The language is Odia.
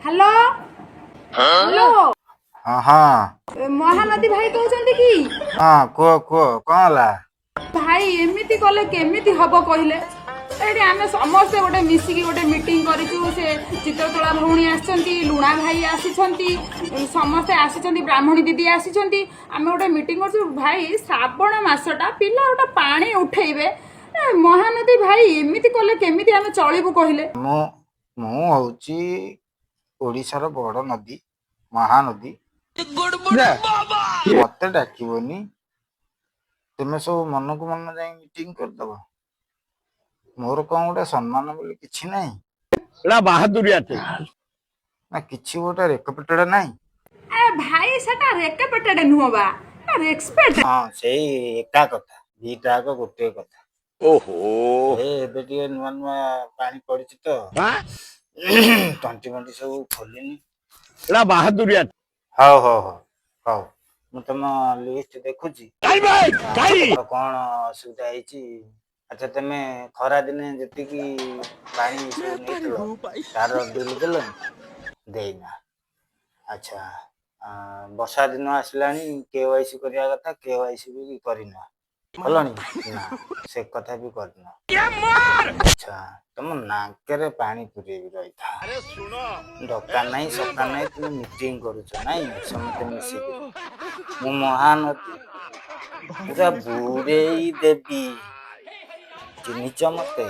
Hello, hello. ହଁ। ମହାନଦୀ ଭାଇ କହୁଛନ୍ତି କି? ହଁ, କୁହ କୁହ, କଣ ହେଲା? ଭାଇ, ଏମିତି କଲେ କେମିତି ହବ କହିଲେ? ଏଠି ଆମେ ସମସ୍ତେ ଗୋଟେ ମିଶିକି ଗୋଟେ ମିଟିଂ କରିଛୁ। ସେ ଚିତ୍ରତୋଳା ଭଉଣୀ ଆସିଛନ୍ତି, ଲୁଣା ଭାଇ ଆସିଛନ୍ତି, ସମସ୍ତେ ଆସିଛନ୍ତି, ବ୍ରାହ୍ମଣୀ ଦିଦି ଆସିଛନ୍ତି। ଆମେ ଗୋଟେ ମିଟିଂ କରୁଛୁ ଭାଇ। ଶ୍ରାବଣ ମାସଟା, ପିଲା ଗୋଟେ ପାଣି ଉଠେଇବେ। ଏ, ମହାନଦୀ ଭାଇ, ଏମିତି କଲେ କେମିତି ଆମେ ଚଳିବୁ କହିଲେ? ମୁଁ ହଉଛି ଓଡ଼ିଶାର ବଡ ନଦୀ ମହାନଦୀ। ମତେ ଡାକିବନି, ତୁମେ ସବୁ ମନକୁ ମନ ଯାଇ ମିଟିଂ କରିଦବ? ମୋର କଣ ଗୋଟେ ସମ୍ମାନ ବୋଲି କିଛି ନାହିଁ? ଏଟା ବାହାଦୁରିଆ। ନା କିଛି ଗୋଟେ ରେକପେଟେଡ ନାହିଁ? ଏ ଭାଇ, ସେଟା ରେକପେଟେଡ ନୁହଁ ବା, ରେସପେକ୍ଟ। ହଁ, ସେଇ ଏକା କଥା, ଦିଟା ଯାକ ଗୋଟିଏ କଥା। ଓହୋ। ଏ ଏବେ ଟିକେ ନୂଆ ନୂଆ ପାଣି ପଡିଛି ତ, ତଣ୍ଟି ଫଣ୍ଟି ସବୁ ଖୋଲିନି। ଏଟା ବାହାଦୁରିଆ। ହଉ, ମୁଁ ତମ ଲିଷ୍ଟ ଦେଖୁଛି ଆଉ କଣ ଅସୁବିଧା ହେଇଛି। ଆଚ୍ଛା, ତମେ ଖରା ଦିନେ ଯେତିକି ପାଣି ସବୁ ନେଇଥିଲ, ତାର ବିଲ୍ ଦେଲନି? ଦେଇନା। ଆଚ୍ଛା, ବର୍ଷା ଦିନ ଆସିଲାଣି, କେୱାଇସି କରିବା କଥା, କେୱାଇସି ବି କରିନ। କଲଣି ନା? ସେ କଥା ବି କରିନ। ଆଚ୍ଛା, ତମ ନାକରେ ପାଣି ପୁରେଇବି, ରହିଥା। ଡକା ନାହିଁ, ସକା ନାହିଁ, ତୁମେ ମିଟିଂ କରୁଛ ନାଇଁ ସମସ୍ତେ ମିଶିକି? ମୁଁ ମହାନଦୀ, ପୁରା ବୁଡେଇ ଦେବି। ଚିହ୍ନିଛ ମତେ?